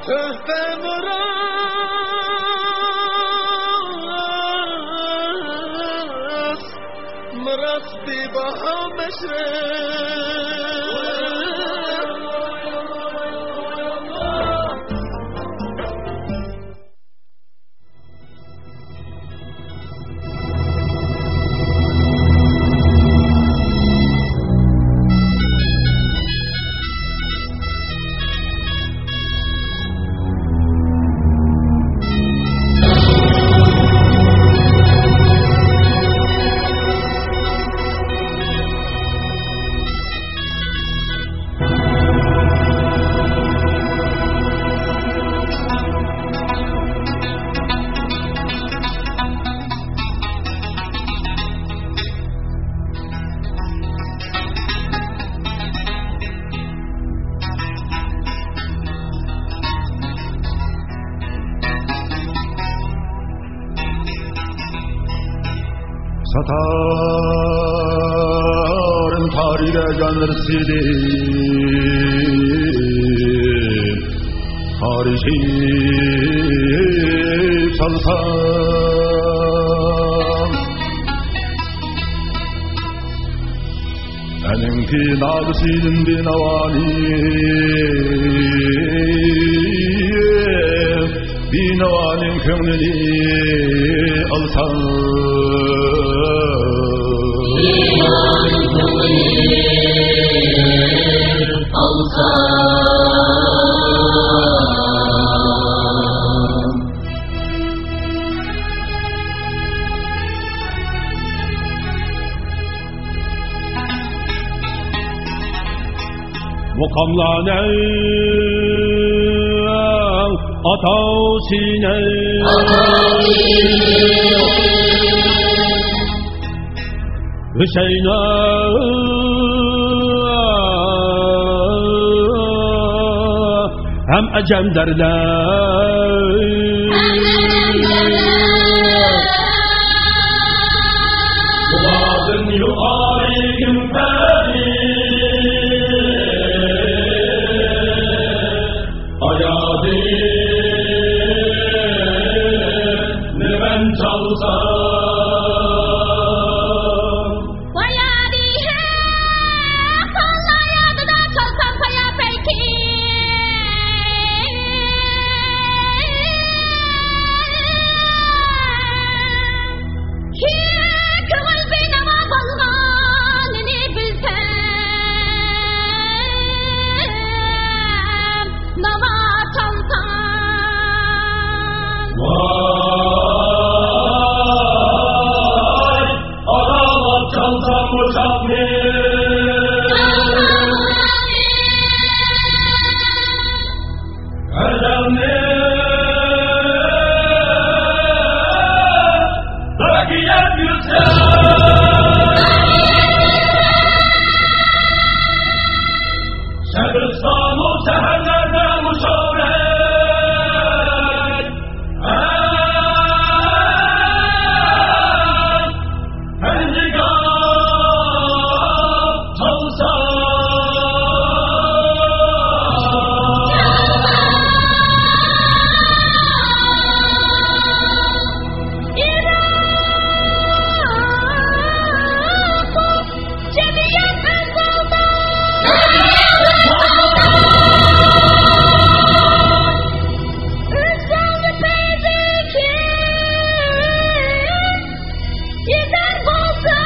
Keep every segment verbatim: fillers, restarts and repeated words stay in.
تۆھپە مىراس، مىراس بىباھا مەشرەپ. ستارم تاریکە جان رسیدى، تاریخى چالسام. ئەنىڭكى نالىسىدىن بىناۋانى، بىناۋانىڭ كۆڭلىنى ئالسام. مۇقاملارنىڭ ئاتاۋسىنى ھۈسەيىن ھەم ئەجەم دەردە. بۇلاردىن يۇقىرى كىم پەرى؟ ئايادى نېمەن چالسا؟ بايادى، ھە، قاللا يادىدا چالسام پايا پەيكى. كۆڭۈل بىناۋا بولغىنىنى بىلسەم، ناۋا چالسام. ۋاي، ئالاۋات چالسام بۇ چاقنى. ھەردەمنى بەرگىيەپ يۈرسە، شەھرىستانۇ سەھەرلەردە مۇشۇ بىلەن. يېتەر بولسا،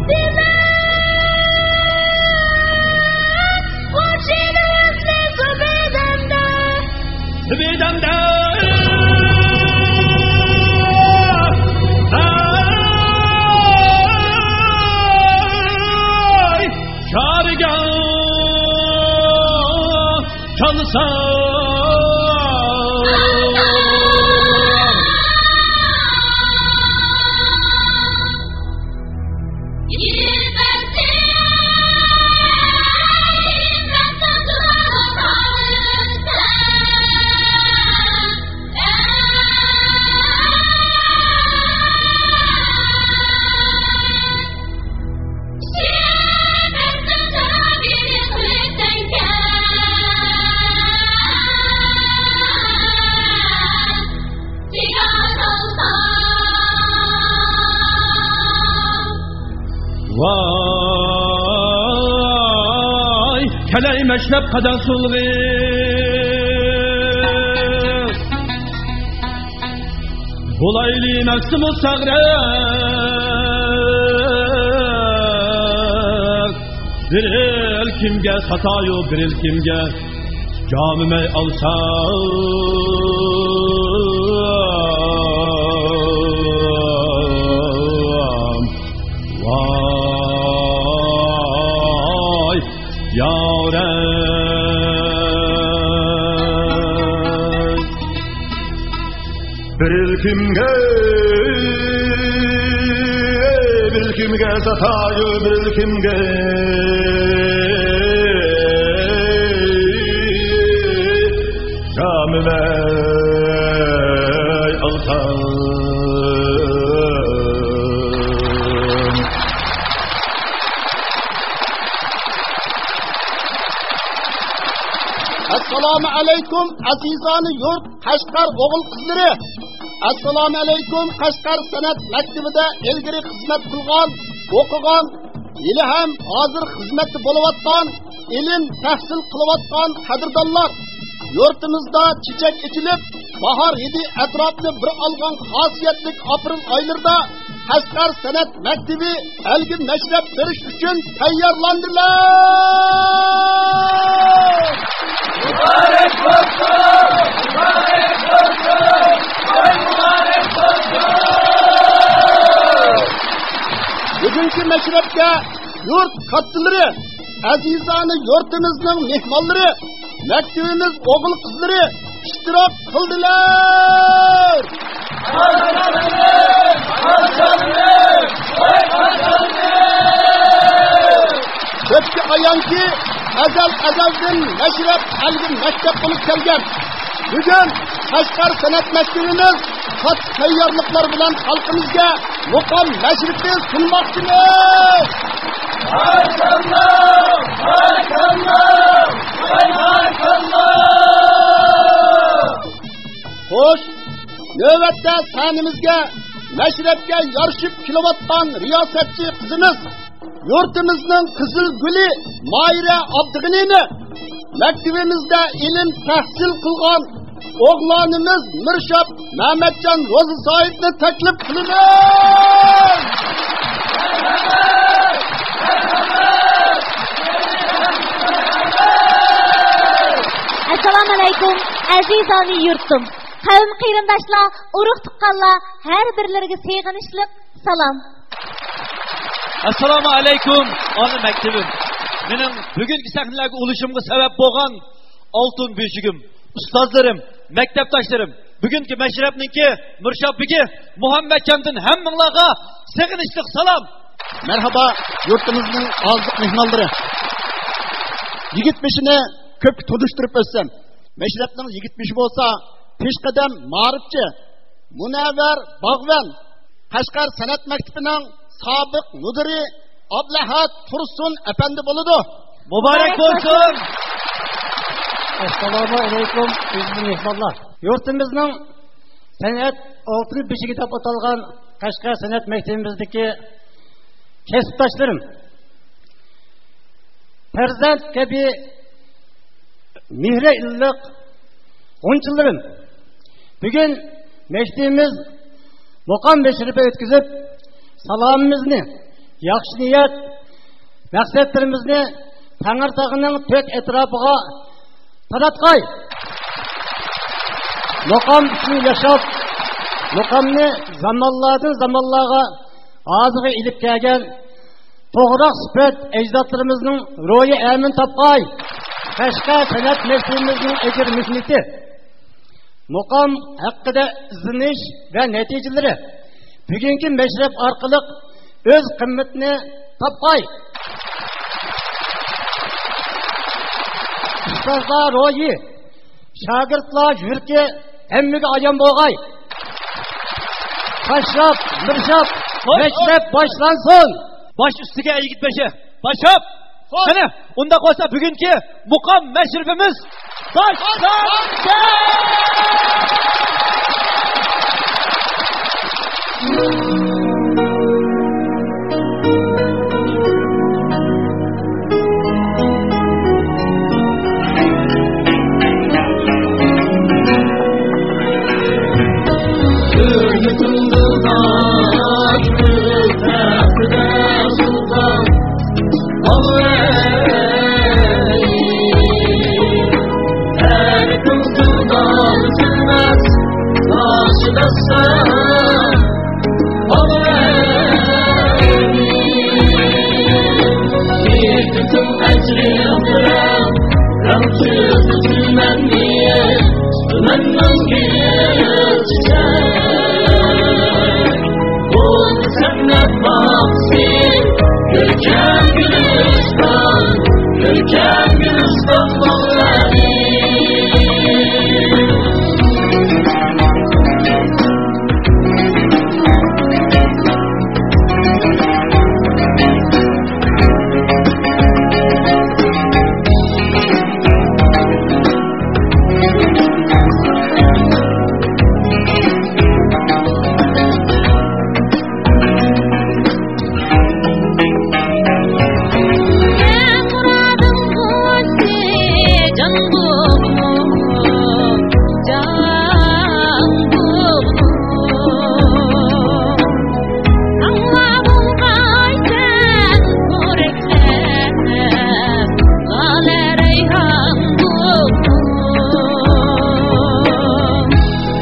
دېمەك، خوشىنى ۋەسلى زۇبەيدەمدە. زۇبەيدەمدە. ئاي، شارىگاھ. چالسا. مەشرەپ قەدەم سۇنغىن. بولايلى نەپسىمۇ سەغرەك، بىر ئىلكىمگە ساتايۇ، بىر ئىلكىمگە جامىمەي ئالسام. ۋاي يارەي. بىر ئىلكىمگە، بىر ئىلكىمگە ساتايۇ، بىر ئىلكىمگە جامىمەي ئالسام. ئەسسالامۇ ئەلەيكۇم، ئەزىزانە يۇرت، قەشقەر ئوغۇل-قىزلىرى! ئەسسالامۇ ئەلەيكۇم، قەشقەر سەنئەت مەكتىۋىدە ئىلگىرى خىزمەت قىلغان، ئوقۇغان، ھېلىھەم ھازىر خىزمەتتە بولۇۋاتقان، ئىلىم تەھسىل قىلىۋاتقان قەدىردانلار! يۇرتىمىزدا چېچەك ئېچىلىپ، باھار ھىدى ئەتراپنى بىر ئالغان خاسىيەتلىك ئاپرېل ئايلىرىدا قەشقەر سەنئەت مەكتىۋى ئەلگە مەشرەپ بېرىش ئۈچۈن تەييارلاندىلەر! مۇبارەك بولسۇن! مۇبارەك بولسۇن! توي مۇبارەك بولسۇن! بۈگۈنكى مەشرەپكە يۇرت كاتتىلىرى، ئەزىزانە يۇرتىمىزنىڭ مېھمانلىرى، مەكتىۋىمىز ئوغۇل-قىزلىرى ئىشتىراك قىلدىلەر! كۆپكە ئايانكى، ئەزەل-ئەزەلدىن مەشرەپ ئەلگە مەكتەپ بولۇپ كەلگەن. بۈگۈن قەشقەر سەنئەت مەكتىۋىمىز قاتتىق تەييارلىقلار بىلەن خەلقىمىزگە مۇقام مەشرىپى سۇنماقچىمىز. بارىكاللا! بارىكاللا! بارىكاللا! خوش، نۆۋەتتە سەھنىمىزگە مەشرەپكە يارىشىپ كېلىۋاتقان رىياسەتچى قىزىمىز، يۇرتىمىزنىڭ قىزىل گۈلى ماھىرە ئابدىغېنىنى، مەكتىۋىمىزدە ئىلىم تەھسىل قىلغان ئوغلانىمىز مىرشاپ مەمەتجان روزىسايىتنى تەكلىپ قىلىمىز! ئەسسالامۇ ئەلەيكۇم، ئەزىزانە يۇرتۇم، قەۋم قېرىنداشلار، ئۇرۇق تۇغقانلار، ھەر بىرلىرىگە سېغىنىشلىق سالام. ئەسسالامۇ ئەلەيكۇم، ئانا مەكتىۋىم. مېنىڭ بۈگۈنكى سەھنىلەرگە ئۇلىشىمغا سەۋەب بولغان ئالتۇن بۆشۈكۈم، ئۇستازلىرىم، مەكتەپداشلىرىم، بۈگۈنكى مەشرەپنىڭكى مىرشاپ بېگى مۇھەممەتجاندىن ھەممىڭلارغا سېغىنىشلىق سالام. مەرھابا، يۇرتىمىزنىڭ ئازىز مېھمانلىرى. يىگىت بېشىنى كۆپكە تونۇشتۇرۇپ ئۆتسەم، مەشرەپنىڭ يىگىت بېشى بولسا پېشقەدەم مائارىپچى، مۇنەۋۋەر باغۋەن، قەشقەر سەنئەت مەكتىپىنىڭ سابىق مۇدىرى ئابلەھەت تۇرسۇن ئەپەندى بولىدۇ. مۇبارەك بولسۇن! ئەسسالامۇ ئەلەيكۇم، ئەزىز مېھمانلار! يۇرتىمىزنىڭ سەنئەت ئالتۇن بېشىكى دەپ ئاتالغان قەشقەر سەنئەت مەكتىپىمىزدىكى كەسىپداشلىرىم، پەرزەنت كەبى مېھرى ئىللىق غۇنچىلىرىم، بۈگۈن مەكتىپىمىز مۇقام مەشرىپى ئۆتكۈزۈپ، سالامىمىزنى، ياخشى نىيەت، مەقسەتلىرىمىزنى تەڭرىتاغنىڭ تۆت ئەتراپىغا تاراتقاي. مۇقام ئۈچۈن ياشاپ، مۇقامنى زامانلاردىن زامانلارغا ھازىرغا ئېلىپ كەلگەن توغراق سۈپەت ئەجدادلىرىمىزنىڭ روھى ئەمىن تاپقاي. قەشقەر سەنئەت مەكتىپىمىزنىڭ ئېغىر مېھنىتى، مۇقام ھەققىدە ئىزدىنىش ۋە نەتىجىلىرى بۈگۈنكى مەشرەپ ئارقىلىق ئۆز قىممىتىنى تاپقاي. ئۇستازلار روھى، شاگىرتلار يۈرىكى ھەممىگە ئايان بولغاي. تاشلاپ، مىرشاپ، مەشرەپ باشلانسۇن! باش ئۈستىگە يىگىت بېشى! باشلاپ! قېنى، ئۇنداق بولسا بۈگۈنكى مۇقام مەشرىپىمىز باشلانسۇن!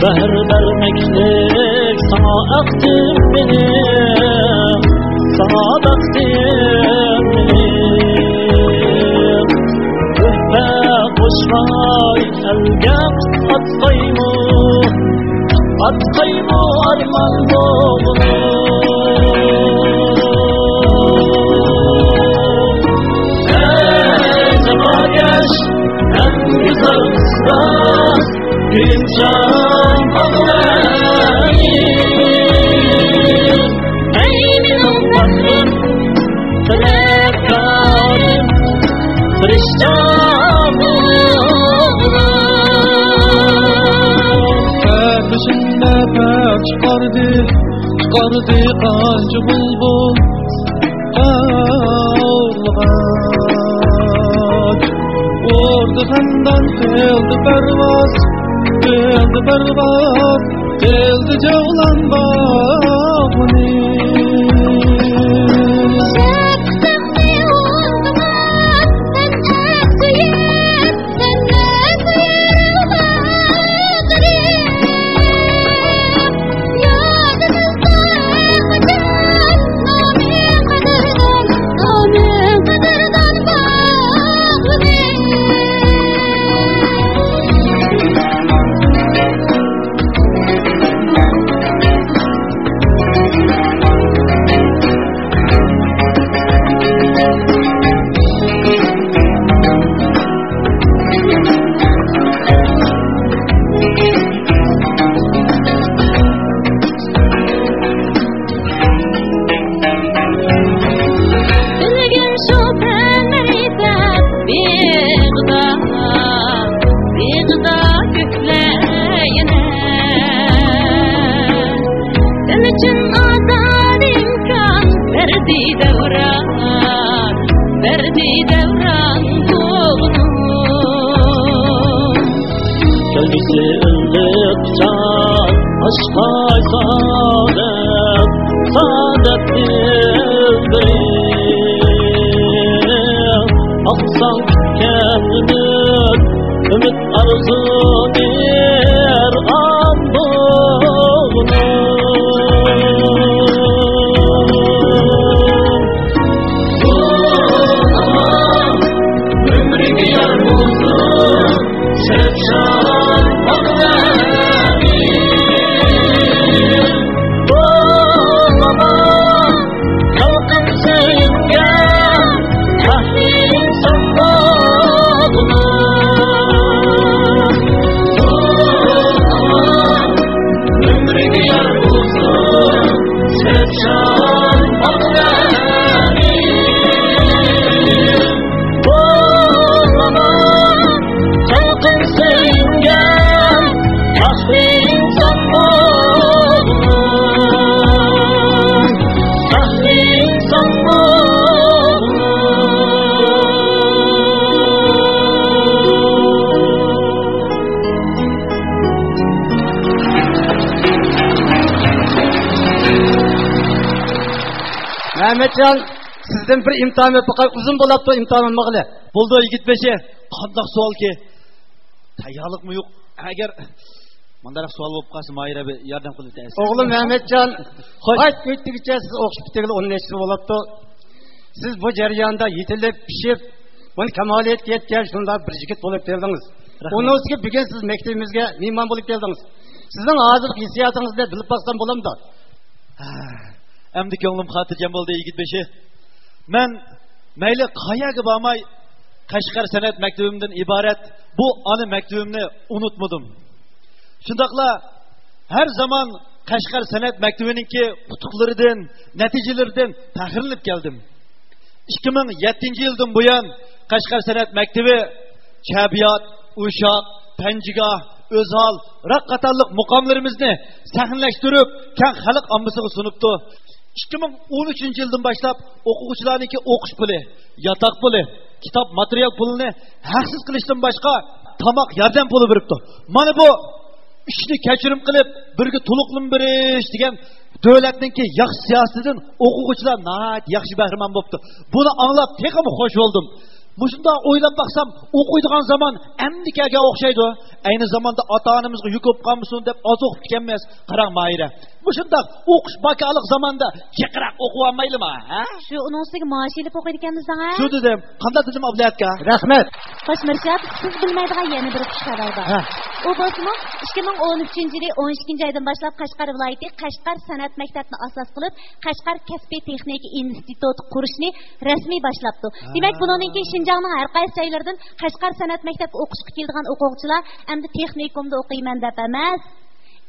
مەھەر بەرمەكلىك ساڭا ئەقتىم مېنى، ساڭا بەختىم مېنى. تۆھپە قوشماي ئەلگە ئاتقايمۇ، ئاتقايمۇ ئارمان بوغۇنۇپ. ھەي، جاپاكەش، غەمگۈزار قىزلار، كۆيۈمچان باغلار. ئەي مېنىڭ پەخرىم، تىلەكدارىم، پىرىشتە ئوغلۇم. بېشىمدا پەرق چىقاردى، چىقاردى قانچە بۇلبۇل. قارلىغاچ ئۇردى خەندان، قىلدى پەرۋاز، قىلدى پەرۋاز، قىلدى جەۋلان باغرىنى. بىلگىن شۇ پەرىدە بېغىدا، بېغىدا كۆكلەر يەنە. سەن ئۈچۈن ئازادە ئىمكان بەردى دەۋران، بەردى دەۋران تۇغۇلۇپ. كەلگۈسى ئىللىق جان، ئاشقاي سادەت، سادەت دىلبىرىم. ئاقساڭ كۈتكەن ئۈمىد، ئۈمىد ئارزۇنى ئەرغان بولدۇم. ئۆمرۈڭگە يار بولسۇن شادلىق باغلىرى. بولما خەلقىم سۆيۈمگە، پەخرىم سەن بولغىنىڭ. ئۆمرۈڭگە يار بولسۇن شادلىق باغلىرى. بولما خەلقىم سۆيۈمگە، پەخرىم سەن بولغىنىڭ، پەخرىم سەن بولغىنىڭ. مەمەتجان، سىزدىن بىر ئىمتىھان ئېلىپ باقاي. ئۇزۇن بولاپتۇ ئىمتىھان ئالمىغىلى. بولدى، يىگىت بېشى. قانداق سوئالكى؟ تەييارلىقمۇ يوق. ئەگەر مۇنداقراق سوئال بولۇپ قالسا، ماھىر ئەبى ياردەم قىلىپ بەرسە. ئوغلۇم مەمەتجان، خوش. قايت ئۆتتىگىچە سىز ئوقۇش پۈتتۈرگىلى ئون يىل بولاپتۇ. سىز بۇ جەرياندا يېتىلىپ، پىشىپ، بۇنى كامالىيەتكە يەتكەن شۇنداق بىر يىگىت بولۇپ كەلدىڭىز. رەھمەت. ئۇنىڭ ئۈستىگە بۈگۈن سىز مەكتىپىمىزگە مېھمان بولۇپ كەلدىڭىز. سىزنىڭ ھازىرقى ھېسسىياتىڭىزنى بىلىپ باقسام بولامدۇ؟ ھە، ئەمدى كۆڭلۈم خاتىرجەم بولدى، يىگىت بېشى. مەن مەيلى قەيەرگە بارماي، قەشقەر سەنئەت مەكتىۋىمدىن ئىبارەت بۇ ئانا مەكتىۋىمنى ئۇنتۇمىدىم. شۇنداقلا ھەر زامان قەشقەر سەنئەت مەكتىۋىنىڭكى ئۇتۇقلىرىدىن، نەتىجىلىرىدىن پەخىرلىنىپ كەلدىم. ئىككى مىڭ يەتتىنچى يىلدىن بۇيان، قەشقەر سەنئەت مەكتىۋى چەبىيات، ئۇششاق، پەنجىگاھ، ئۆزھال، راك قاتارلىق مۇقاملىرىمىزنى سەھنىلەشتۈرۈپ، كەڭ خەلق ئاممىسىغا سۇنۇپتۇ. ئىككى مىڭ ئون ئۈچىنچى يىلدىن باشلاپ، ئوقۇغۇچىلارنىڭكى ئوقۇش پۇلى، ياتاق پۇلى، كىتاب، ماتېرىيال پۇلىنى ھەقسىز قىلىشتىن باشقا، تاماق ياردەم پۇلى بېرىپتۇ. مانا بۇ ئىشنى كەچۈرۈم قىلىپ، بىرگە تولۇقلىما بېرىش دېگەن دۆلەتنىڭكى ياخشى سىياسىتىدىن ئوقۇغۇچىلار ناھايىتى ياخشى بەھرىمەن بوپتۇ. بۇنى ئاڭلاپ تېخىمۇ خوش بولدۇم. مۇشۇنداق ئويلاپ باقسام، ئوقۇيدىغان زامان ئەمدى كەلگەن ئوخشايدۇ. ئەينى زاماندا ئاتا-ئانىمىزغا يۈك بولۇپ قالمىسۇن دەپ ئاز ئوقۇپ كەلمەس. قاراڭ، ماھىرە، مۇشۇنداق ئوقۇش باكالىق زاماندا جىقراق ئوقۇۋالمايلىما، ھە؟ شۇ ئۇنىڭ ئۈستىگە مائاش ئېلىپ ئوقۇيدىكەنمىز دەڭە. شۇ دېدىم. قانداق دېدىم، ئابلەت ئاكا؟ رەھمەت. خوش، مىرشات، سىز بىلمەيدىغان يەنە بىر خۇش خەۋەر بار. ھە. ئۇ بولسىمۇ، ئىككى مىڭ ئون ئۈچىنچى يىلى ئون ئىككىنچى ئايدىن باشلاپ قەشقەر ۋىلايىتى قەشقەر سەنئەت مەكتەپنى ئاساس قىلىپ، قەشقەر كەسپىي تېخنىكا ئىنستىتۇتى قۇرۇشنى رەسمىي باشلاپتۇ. دېمەك، ھە، بۇنىڭدىن كېيىن شىنجاڭنىڭ ھەر قايسى جايلىرىدىن قەشقەر سەنئەت مەكتەپكە ئوقۇشقا كېلىدىغان ئوقۇغۇچىلار ئەمدى تېخنىكومدا ئوقۇيمەن دەپ ئەمەس،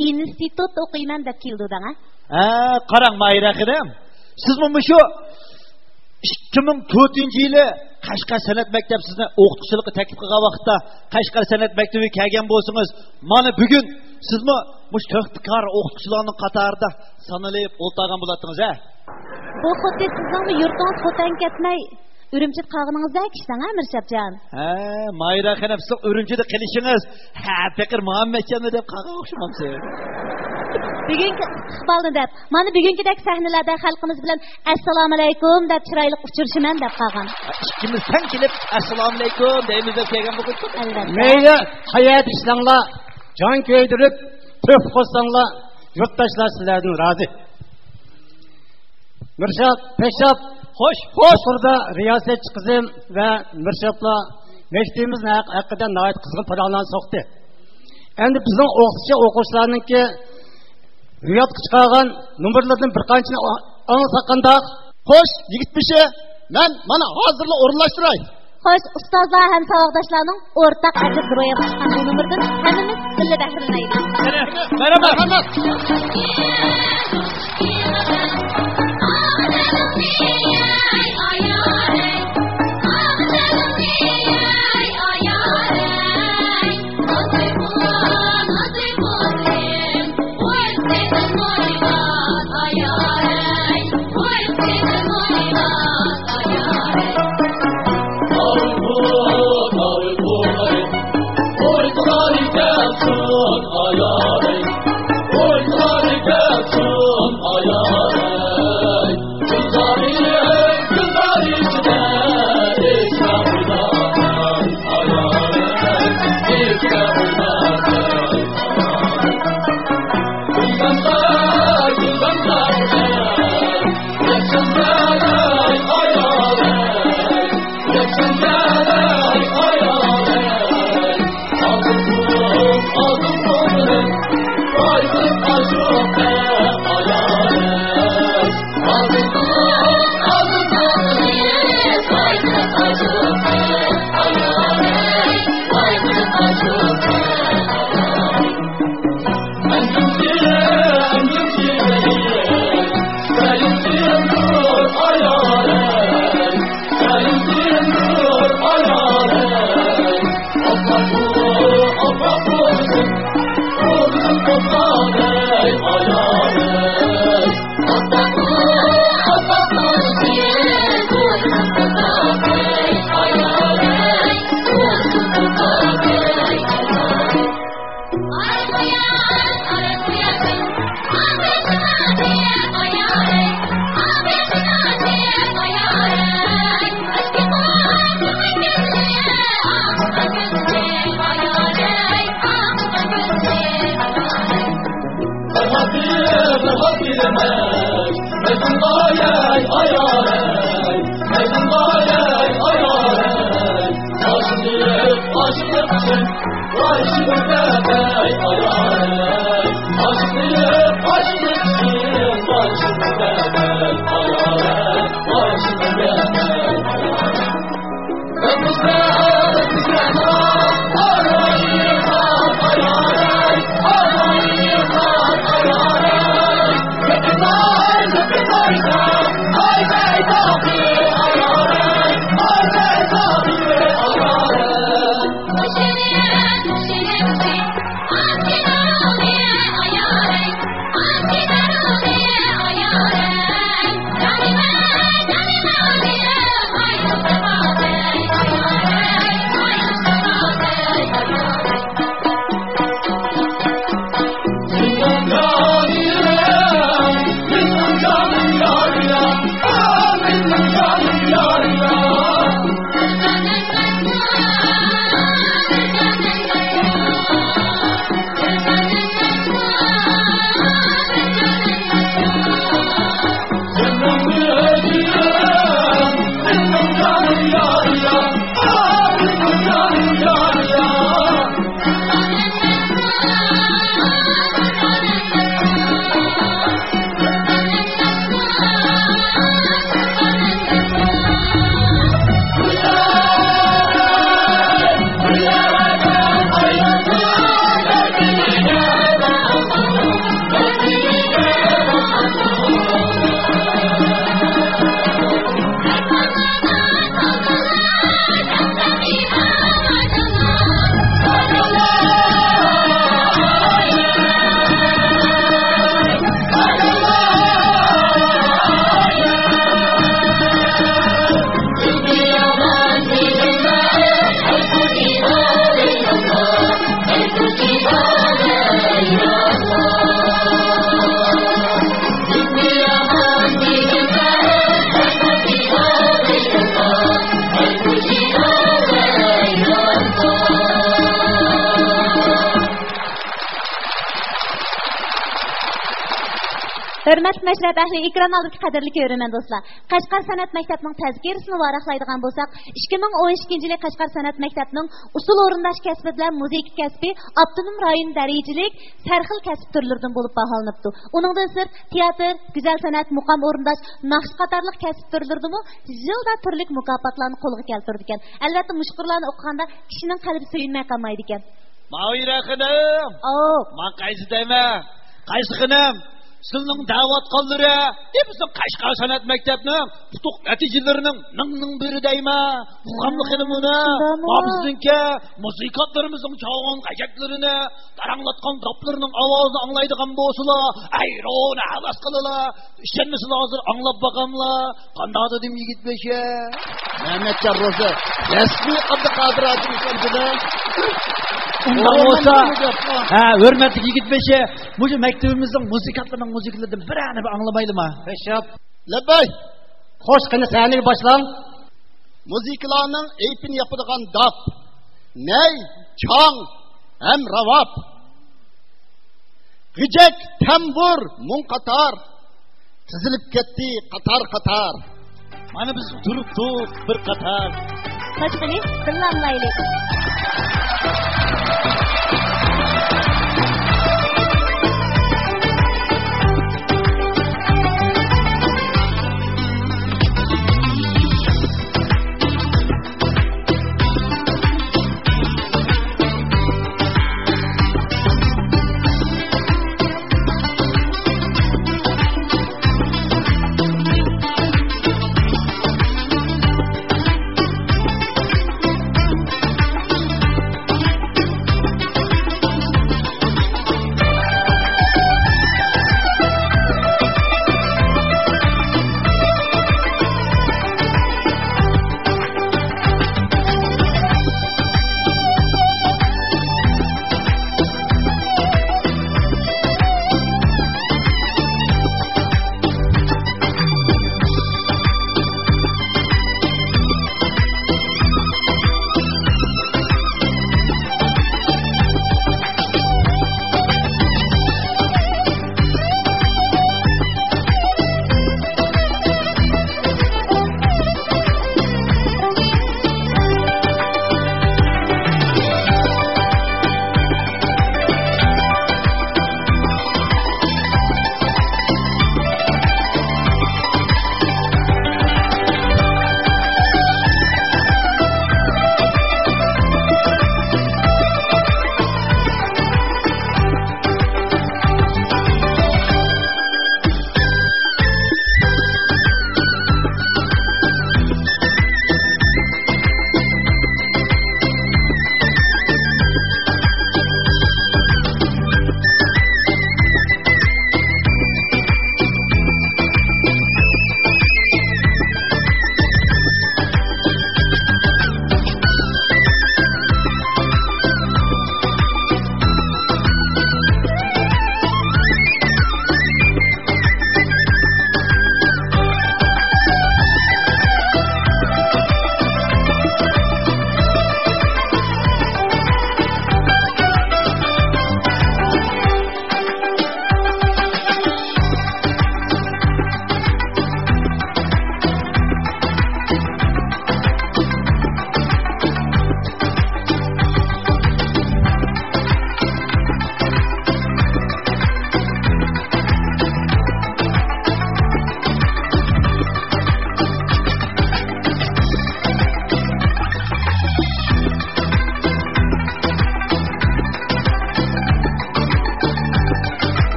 ئىنستىتۇتتا ئوقۇيمەن دەپ كېلىدۇ دەڭە. ھە، قاراڭ، ماھىرە خېنىم، سىزمۇ مۇشۇ ئىككى مىڭ تۆتىنچى يىلى قەشقەر سەنئەت مەكتەپ سىزنى ئوقۇتقۇچىلىققا تەكلىپ قىلغان ۋاقىتتا، قەشقەر سەنئەت مەكتىۋىگە كەلگەن بولسىڭىز، مانا بۈگۈن سىزمۇ مۇشۇ تۆھپىكار ئوقۇتقۇچىلارنىڭ قاتارىدا سانىلىپ ئولتۇرغان بولاتتىڭىز، ھە؟ بۇ خۇددى سىزنىڭمۇ يۇرتىڭىز خوتەن كەتمەي، ئۈرۈمچىدە قالغىنىڭىزدەك ئىش دەڭە، مىرشاتجان. ھە، ماھىرە خېنىم، سىزنىڭ ئۈرۈمچىدە قېلىشىڭىز، ھە، پېقىر مۇھەممەتجاننى دەپ قالغان ئوخشىمامسىز؟ بۈگۈنكى ئىستىقبالنى دەپ، مانا بۈگۈنكىدەك سەھنىلەردە خەلقىمىز بىلەن ئەسسالامۇئەلەيكۇم دەپ چىرايلىق ئۇچرىشىمەن دەپ قالغان. ئىككىمىز تەڭ كېلىپ ئەسسالامۇئەلەيكۇم دەيمىز دەپ كەلگەن بولغۇچقۇ. ئەلۋەتتە. مەيلى، قەيەردە ئىشلەڭلار، جان كۆيدۈرۈپ، تۆھپە قوشساڭلار، يۇرتداشلار سىلەردىن رازى. مىرشات، پەششاپ، خوش، خوش. يۇقىرىدا رىياسەتچى قىزىم ۋە مىرشاتلار مەكتىپىمىز ھەق-، ھەققىدە ناھايىتى قىزغىن پاراڭلارنى سوقتى. ئەمدى بىزنىڭ ئوقۇتقۇچى ئوقۇغۇچىلارنىڭكى يادقا چىقارغان نومۇرلىرىدىن بىر قانچىنى ئا-، ئاڭلىساق قانداق؟ خوش، يىگىت بېشى، مەن مانا ھازىرلا ئورۇنلاشتۇراي. خوش، ئۇستازلار ھەم ساۋاقداشلارنىڭ ئورتاق ئەجىر روياپقا چىققان بۇ نومۇردىن ھەممىمىز بىللە بەھرىلىنەيلى. مەرھەمەت. ھۆرمەتلىك مەشرەپ ئەھلى، ئېكران ئالدىدىكى قەدىرلىك كۆرۈرمەن دوستلار، قەشقەر سەنئەت مەكتەپنىڭ تەزكىرىسىنى ۋاراقلايدىغان بولساق، ئىككى مىڭ ئون ئىككىنچى يىلى قەشقەر سەنئەت مەكتەپنىڭ ئۇسسۇل ئورۇنداش كەسپى بىلەن مۇزىكا كەسپى ئاپتونوم رايون دەرىجىلىك سەرخىل كەسىپ تۈرلىرىدىن بولۇپ باھالىنىپتۇ. ئۇنىڭدىن سىرت، تىياتىر، گۈزەل سەنئەت، مۇقام ئورۇنداش، ناخشا قاتارلىق كەسىپ تۈرلىرىدىمۇ يىلدا تۈرلۈك مۇكاپاتلارنى قولغا كەلتۈرىدىكەن. ئەلۋەتتە، مۇشۇ قۇرلارنى ئوقۇغاندا كىشىنىڭ قەلبى سۆيۈنمەي قالمايدىكەن. ماۋىرە خېنىم! ئاۋۇ! ماڭا قايسى دەيمەن؟ قايسى خېنىم؟ سىلىنىڭ دەۋاتقانلىرى، ئى، بىزنىڭ قەشقەر سەنئەت مەكتەپنىڭ ئۇتۇق نەتىجىلىرىنىڭ مىڭنىڭ بىرى دەيمەن. ئۇقاملىق خېنىم ئۇنى. شۇنداقمۇ؟ ما بىزنىڭكى مۇزىكانتلىرىمىزنىڭ چالغان غەجەكلىرىنى، تاراڭلاتقان داپلىرىنىڭ ئاۋازىنى ئاڭلايدىغان بولسىلا، ھەيران ھەۋەس قىلىلا. ئىشەنمىسىلا ھازىر ئاڭلاپ باقاملا. قانداق دېدىم يىگىت بېشى؟ مەمەتجان روزى، رەسمىي ئابدۇقادىر ھاجىم ئىشەندىمۇ؟ ئۇنداق بولسا، ھە، ھۆرمەتلىك يىگىت بېشى، مۇشۇ مەكتىپىمىزنىڭ مۇزىكانتلىرىنىڭ مۇزىكىلىرىدىن بىرەرنى بىر ئاڭلىمايلىما؟ رەشەپ. لەببەي. خوش، قېنى سەھنىگە باشلاڭ. مۇزىكىلارنىڭ ئېيپىنى ياپىدىغان داپ، نەي، چاڭ ھەم راۋاب. غىجەك، تەمبۇر، مۇڭ قاتار تىزىلىپ كەتتى قاتار-قاتار. مانا بىز تۇرۇپتۇق بىر قاتار. قاچقىنى بىللە ئاڭلايلى.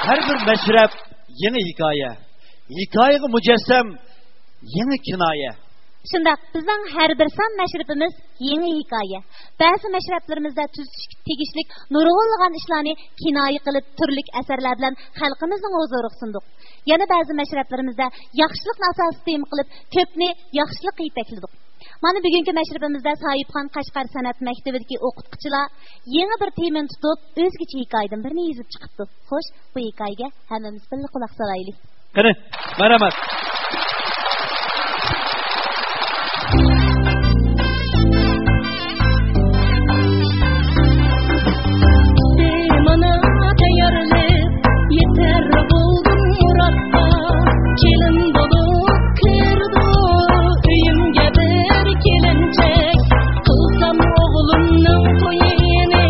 ھەر بىر مەشرەپ يېڭى ھېكايە، ھېكايىگە مۇجەسسەم يېڭى كىنايە. شۇنداق، بىزنىڭ ھەر بىر سان مەشرىپىمىز يېڭى ھېكايە. بەزى مەشرەپلىرىمىزدە تۈزىتىشكە تېگىشلىك نۇرغۇنلىغان ئىشلارنى كىنايە قىلىپ، تۈرلۈك ئەسەرلەر بىلەن خەلقىمىزنىڭ ھۇزۇرىغا سۇندۇق. يەنە بەزى مەشرەپلىرىمىزدە ياخشىلىقنى ئاساسىي تېما قىلىپ، كۆپنى ياخشىلىققا يېتەكلىدۇق. مانا، بۈگۈنكى مەشرىپىمىزدە ساھىبخان قەشقەر سەنئەت مەكتىۋىدىكى ئوقۇتقۇچىلار يېڭى بىر تېمىنى تۇتۇپ، ئۆزگىچە ھېكايىدىن بىرنى يېزىپ چىقىپتۇ. خوش، بۇ ھېكايىگە ھەممىمىز بىللە قۇلاق سالايلى. قېنى، مەرھەمەت. مانا تەييارلىق يېتەر بولدۇم مۇراتقا، كېلىن بولۇپ كىردۇ ئۆيۈمگە بىر كېلىنچەك. قىلسام ئوغلۇمنىڭ تويىنى،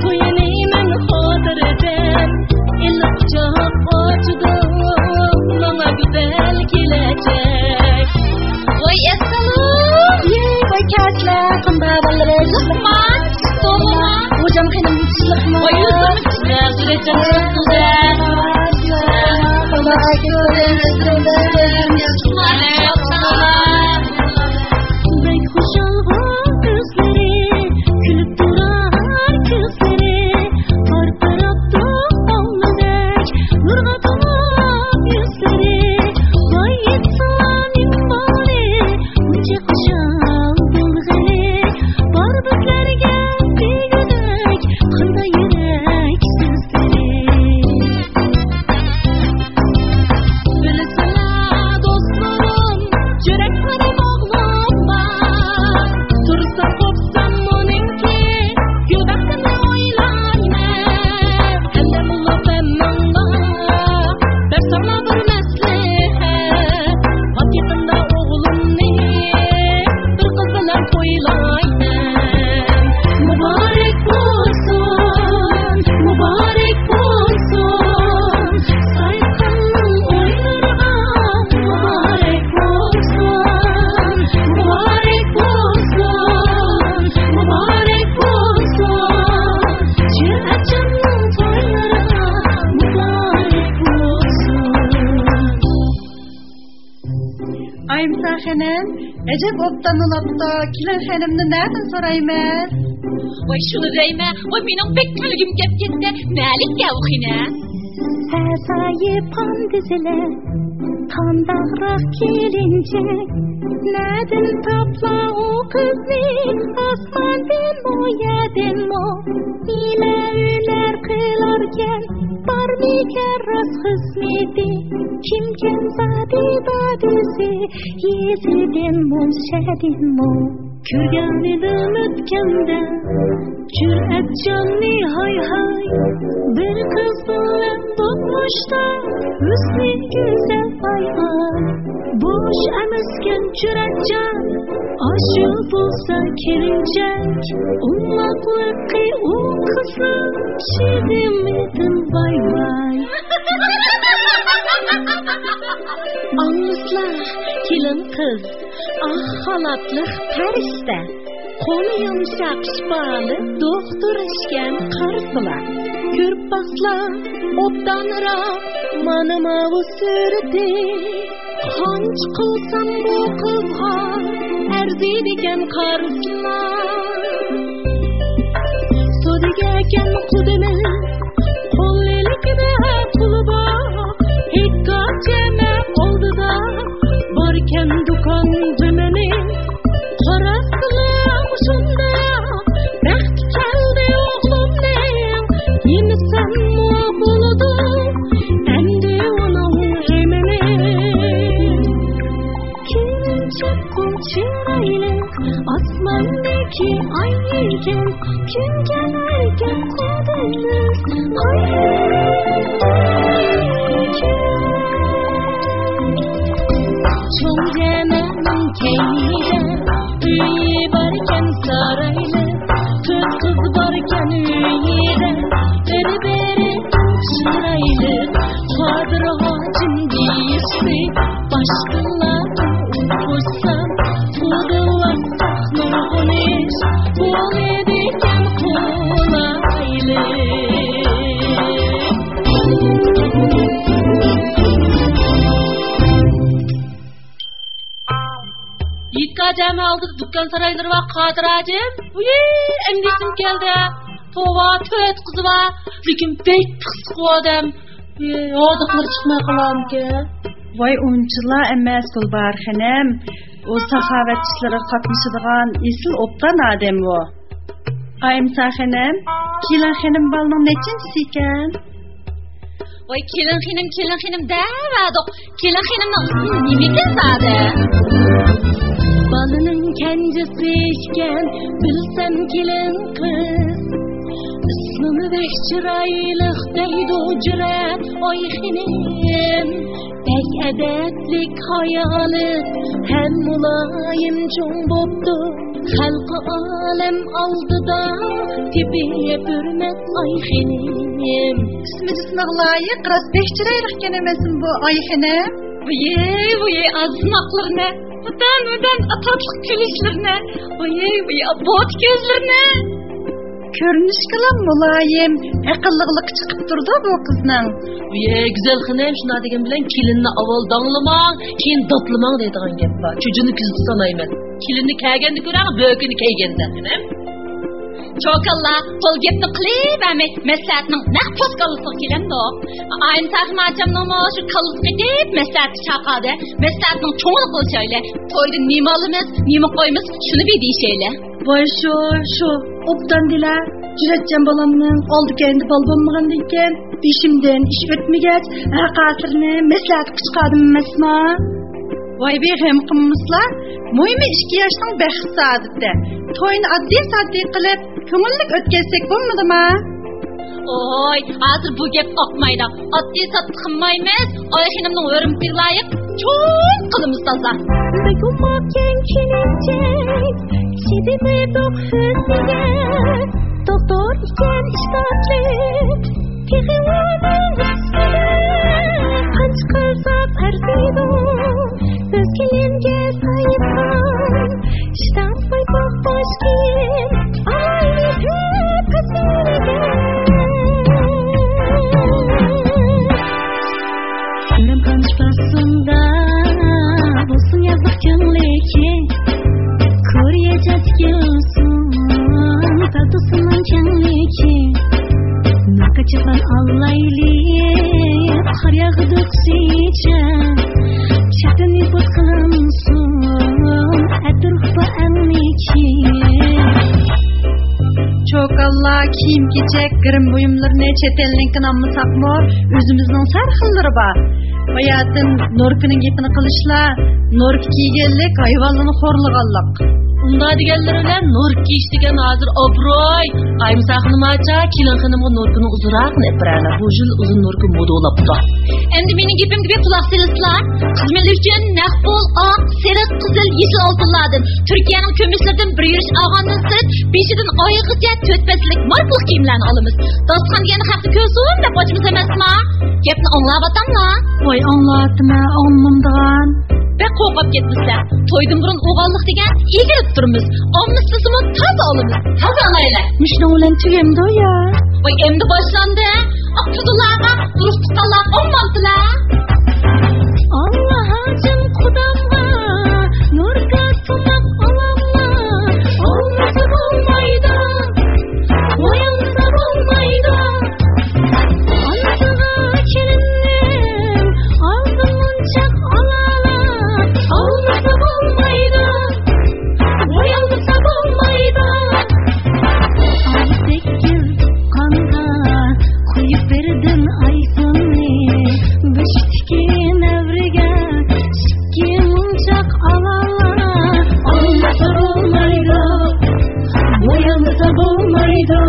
تويىنى مەن خاتىرجەم، ئىللىق قۇچاق ئاچىدۇ ماڭا گۈزەل كېلەچەك. ۋاي ئەسسالام! ۋاي كەچلەر، قانداق بالىلىرىم؟ ياخشىما؟ توغرىما؟ خوجام خېنىم، ياخشىلىقما؟ ۋاي يۈزۈم ئىچىدە، سۈرەتجان، بەك خۇشالغۇ كۆزلىرى، كۈلۈپ تۇرار كۆزلىرى، پارقىراپتۇ ئالمىدەك نۇرغا تولۇپ يۈزلىرى. ۋاي ئىسلامىم بالى، ئۇنچە خۇشال بولغىلى، بار بىزلەرگە دېگۈدەك قانداق يۈرەك سۆزلىرى. بىلسىلا دوستلىرىم، يۈرەك قارام ئوغلۇم بار. تۇرسا قوپسام ئۇنىڭكى گۈل بەختىنى ئويلايمەن. ھەمدە مۇللا بەممىڭلار، بەرسەڭلار بىر مەسلىھەت. پات يېقىندا ئوغلۇمنى بىر قىز بىلەن تويلايمەن. مۇبارەك بولسۇن، مۇبارەك بولسۇن، سايقىننىڭ ئويلىرىغا مۇبارەك بولسۇن، مۇبارەك بولسۇن، مۇبارەك بولسۇن، شىرئەتجاننىڭ تويلىرىغا مۇبارەك بولسۇن. ئايمىسا خېنىم، ئەجەب ئوبدان بولاپتۇ. كېلىن خېنىمنى نەدىن سورايمىز؟ ۋاي شۇنى دەيمەن، ۋاي مېنىڭ بەك كۆڭلۈم كەپ كەتتى. نەلىككە ئۇ خېنىم؟ سەزايى پاندىزىلە، قانداقراق كېلىنچەك؟ نەدىن تاپلا ئۇ قىزنى، ئاسماندىنمۇ، يەردىنمۇ؟ نېمە ھۈنەر قىلاركەن، بارمىكەن راست خىزمىتى؟ كىمكەن زادى دادىسى، يېزىدىنمۇ، شەھەردىنمۇ؟ كۆرگەنىدىم ئۆتكەندە جۈرئەتجاننى، ھاي ھاي، بىر قىز بىلەن دوقمۇشتا ھۆسنى گۈزەل، ھاي ھاي. بوش ئەمەسكەن جۈرئەتجان، ئاشۇ بولسا كېلىنچەك. ئوڭلاقلىقى ئۇ قىزنىڭ، چىدىمىدىم، ۋاي ۋاي. ئاڭلىسىلا، كېلىن قىز، ئاق خالاتلىق پەرىشتە، قولى يۇمشاق، شىپالىق دوختۇر ئىكەن، قارىسىلا. كۆرۈپ باقسىلا، ئوبدانراق مانا ماۋۇ سۈرىتى. قانچە قىلسام بۇ قىزغا ئەرزىيدىكەن، قارىسىلا. سودىگەركەن قۇدىمى، قول ئىلكىدە پۇلى بار، ھېكاچەمە ئالدىدا باركەن دۇكان دۈمىنى. قاراسىلا شۇنداق بەخت كەلدى ئوغلۇمنىڭ، يېمىسەممۇ بولىدۇ ئەمدى ئۇنىڭ غېمىنى. كېلىنچەك چىرايلىق، ئاسماندىكى ئاي ئىكەن، كۈلگەن ئەركەك قۇدىمىز. چوڭ جەمەنىڭ كەينىدە ئۆيى باركەن سارايلىق، تۆت قىز باركەن ئۆيىدە، بىر-بىرى چىرايلىق، قادىر ھاجىم دېيىشلىك، باشقىلاردىن ئۇقۇشسام، قۇدىلاساق نۇرغۇن ئىش بولىدىكەن قولايلىق. ئالدىدا دۇكان سارايلىرى بار، قادىر ھاجىم. ۋۇي، ئەمدى ئېسىمگە كەلدى. توۋا، تۆت قىزى بار. لېكىن بەك پىخسىق ئۇ ئادەم. ۋۇي، ھاردۇقلىرى چىقماي قالامىكىن. ۋاي، ئۇنچىلا ئەمەس، گۈلباھار خېنىم. ئۇ ساخاۋەت ئىشلىرىغا قاتنىشىدىغان ئېسىل ئوبدان ئادەم ئۇ. ئايمىسا خېنىم، كېلىن خېنىم بالىنىڭ نەچچىنچىسى ئىكەن؟ ۋاي، كېلىن خېنىم، كېلىن خېنىم دەۋەردۇق. كېلىن خېنىمنىڭ ئىسمى نېمىكەن زادى؟ بالىنىڭ كەنجىسى ئىكەن، بىلسەم كېلىن قىز. ئىسمىمۇ بەك چىرايلىق دەيدۇ جۈرئەت، ئاي خېنىم. بەك ئەدەپلىك، ھايالىق ھەم مۇلايىم چوڭ بوپتۇ. خەلقى ئالەم ئالدىدا تېپىپ ھۆرمەت، ئاي خېنىم. ئىسمى جىسمىغا لايىق، راست بەك چىرايلىقكەن ئەمەسمۇ بۇ، ئاي خېنىم؟ ۋىيەي، ۋىيەي، ئازماقلىرىنى، مۇدام، مۇدام تاتلىق كۈلۈشلىرىنى، ۋىيەي، ۋىيەي، بوت كۆزلىرىنى. كۆرۈنۈشكىلا مۇلايىم، ئەقىللىقلىقى چىقىپ تۇرىدۇ بۇ قىزنىڭ. ۋىيەي، گۈزەل خېنىم، شۇنداق دېگەن بىلەن كېلىننى ئاۋۋال داڭلىماڭ، كېيىن داتلىماڭ دەيدىغان گەپ بار. چۈجىنى كۈزدە سانايمەن. كېلىننى كەلگەندە كۆرەڭ، بۆكىنى كىيگەندە، خېنىم. چوكانلار، تولا گەپنى قىلىۋەرمەي، مەسلىھەتنىڭ نەق پوست كاللىسىغا كېلەمدۇق. ئايىم ساخىم ئاچامنىڭمۇ شۇ كاللىسى قېتىپ مەسلىھەتكە چاقىردى. مەسلىھەتنىڭ چوڭىنى قىلىشايلى. تويدا نېمە ئالىمىز، نېمە قويىمىز، شۇنى بىر دېيىشەيلى. ۋاي شۇ، شۇ، ئوبدان دېلە. جۈرئەتچان بالامنىڭ ئالدى كەينىدە بالا بولمىغاندىكىن، بېشىمدىن ئىش ئۆتمىگەچ، ھەر قايسىلىرىنى مەسلىھەتكە چىقاردىم ئەمەسما؟ ۋاي بىغەم قىلمىسىلا، مۇھىمى ئىككى ياشنىڭ بەخت سائادىتى. توينى ئاددىي ساددىي قىلىپ، كۆڭۈللۈك ئۆتكۈزسەك بولمىدىما؟ ئوي، ھازىر بۇ گەپ ئاقمايدۇ. ئاددىي ساددا قىلمايمىز. ئاي خېنىمنىڭ ھۆرمىتىگە لايىق چوڭ قىلىمىز تازا. بەك ئوماق كەڭ كېلىنچەك، چىدىمىدۇق ھۆسنىگە. دوختۇر ئىكەن ئىشتاتلىق، تېخى ئۇنىڭ ئۈستىگە قانچە قىلساق ئەرزىيدۇ. ئۆز كېلىنگە سايىتقان، ئىشتات قويۇپ بوش كىيىم، ئايلىتىپ قىزلىرىگە. كۆرۈم قانچە باسسۇندا بولسۇن يازلىق كۆڭلىكى، كورىيە چەتكە ئۇسسۇن پالتىسىنىڭ كەڭلىكى. نۇرغا چىققان ئاللايلى قار ياغىدۇ قىشىچە، چەتتىن ئىمپورت قىلىنسۇن ئەتىرگۈپا ئەڭلىكى. چوكانلار، كىيىم-كېچەك، گىرىم بۇيۇملىرىنى چەت ئەلنىڭكىنى ئالمىساقمۇ، ئۆزىمىزنىڭ ھەر خىللىرى بار. باياتىن نوركىنىڭ گېپىنى قىلىشلا، نوركا كىيگەنلىك ھايۋانلارنى خورلىغانلىق. ئۇنداق دېگەنلىرى بىلەن نوركا كىيىش دېگەن ھازىر ئابروي. ئايمىسا خېنىم ئاچا، كېلىن خېنىمغا نوركىنىڭ ئۇزۇنراقىنى ئېلىپ بېرەيلى. بۇ يىل ئۇزۇن نوركا مودا بولاپتۇ. ئەمدى مېنىڭ گېپىمگە بىر قۇلاق سېلىسىلا. قىز مېلى ئۈچۈن نەق پۇل، ئاق، سېرىق، قىزىل، يېشىل ئالتۇنلاردىن، تۈركىيەنىڭ كۈمۈشلىرىدىن بىر يۈرۈش ئالغاندىن سىرت، بېشىدىن ئايىغىغىچە تۆت پەسىللىك ماركىلىق كىيىملەرنى ئالىمىز. داستىخان دېگەن خەقنى كۆرسۇن دەپ ئاچىمىز ئەمەسما؟ گەپنى ئاڭلاۋاتاملا؟ ۋاي، ئاڭلاۋاتىمەن، ئاڭلىمامدىغان. بەك قورقۇپ كەتمىسىلەر. تويدىن بۇرۇن ئوغانلىق دېگەن ئېگىلىپ تۇرىمىز. ئالمىسىمۇ تازا ئالىمىز. تازا ئالايلى. مۇشۇنىڭ بىلەن تۈگەمدۇ يا؟ ۋاي، ئەمدى باشلاندى. ئاپتۇدۇلارغا ئۇرۇق تۇغقانلار ئوڭمامتىلا؟ ئاللا ھاجىم قۇدامغا، نۇركا تۇماق ئالاملا، ئالمىسا بولمايدۇ، بويالمىسا بولمايدۇ. ئانىسىغا كېلىننىڭ ئالدى مۇنچاق ئالالا، ئالمىسا بولمايدۇ، بويالمىسا بولمايدۇ. ئاي سەككىز قانغا قويۇپ بەردىم ئايسۇننى، بېشىدىكى نەۋرىگە ئىككى مۇنچاق ئالالا، ئالمىسا بولمايدۇ، بويالمىسا بولمايدۇ.